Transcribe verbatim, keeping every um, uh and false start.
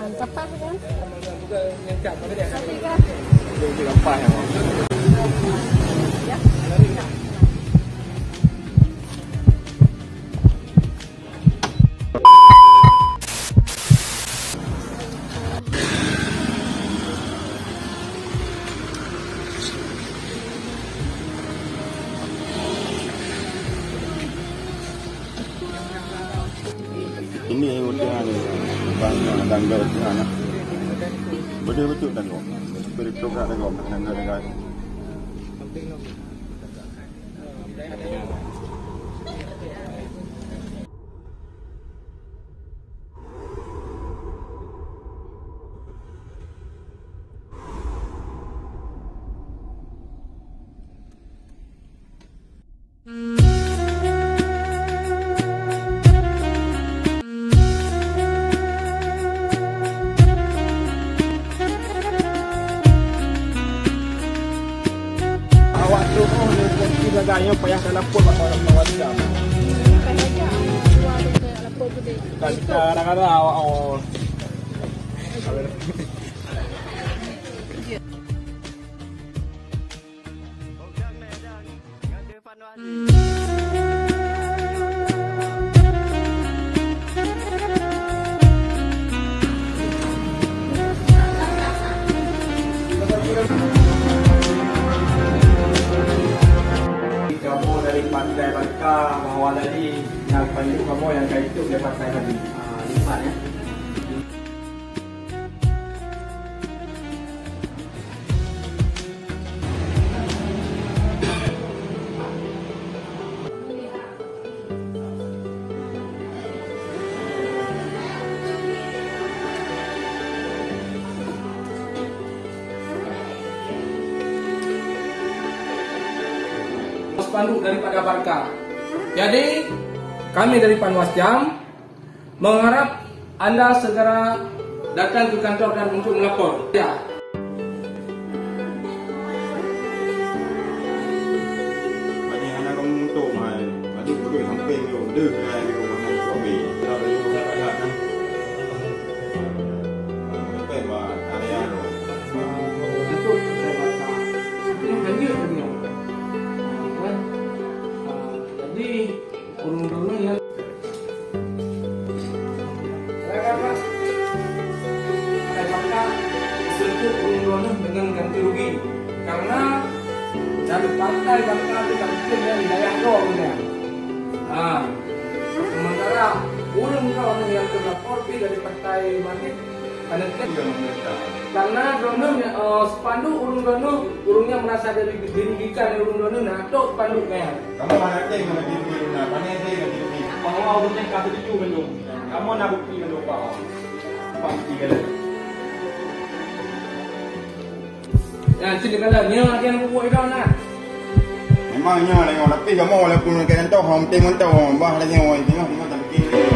Kapah kan? Ini yang udah ni, bang dan jauh sana. Betul-betul tengok. Betul tak tengok, tengok, tengok. Awak tu oh, ni kunci jaga yang payah dalam pun bak orang kawan jam. Kadang-kadang awak oh. Kamoe dari Pantai Bangka, bahwa tadi na payung kamoe nyang ka itôp lé Pantai tadi. Ah, lipat, ya. Spanduk daripada Barca. Jadi, kami dari Panwascam mengharap anda segera datang ke kantor dan untuk melapor. Ya. Banyak anak kamu untuk mai. Tadi boleh sampai dia, dia, dia, dia, dia, dia, dia, dia, dia, dia, dia, dia, Untuk saya baca, ini hanya dunia. Kan? Ah, jadi, ureueng-ureueng yang Silakan, Pak. Saya paksa sentuh ureueng droeneuh dengan ganti rugi. Karena dari partai Barca itu kan mungkin dari wilayah droeneuh. Ha. Sementara ureueng droeneuh yang terlapor pi dari partai Madrid, karena kan karena droeneuh, eh, spanduk ureueng droeneuh, ureueng yang merasa dari-, dirugikan ureueng droeneuh, nah, tok spanduk kan. Kamu mana teh mana diri, nah, mana teh mana diri. Bahwa ureueng yang kata itu belum. Kamu nak bukti belum, Pak? Pak, bukti belum? Ya, sini kalau nyoe ada yang buat itu, nah. Memang nyoe lah, nyoe. Tapi kamu walaupun kena tahu, hom tengok tahu, bah, ada nyoe, tengok, tengok, tak fikir.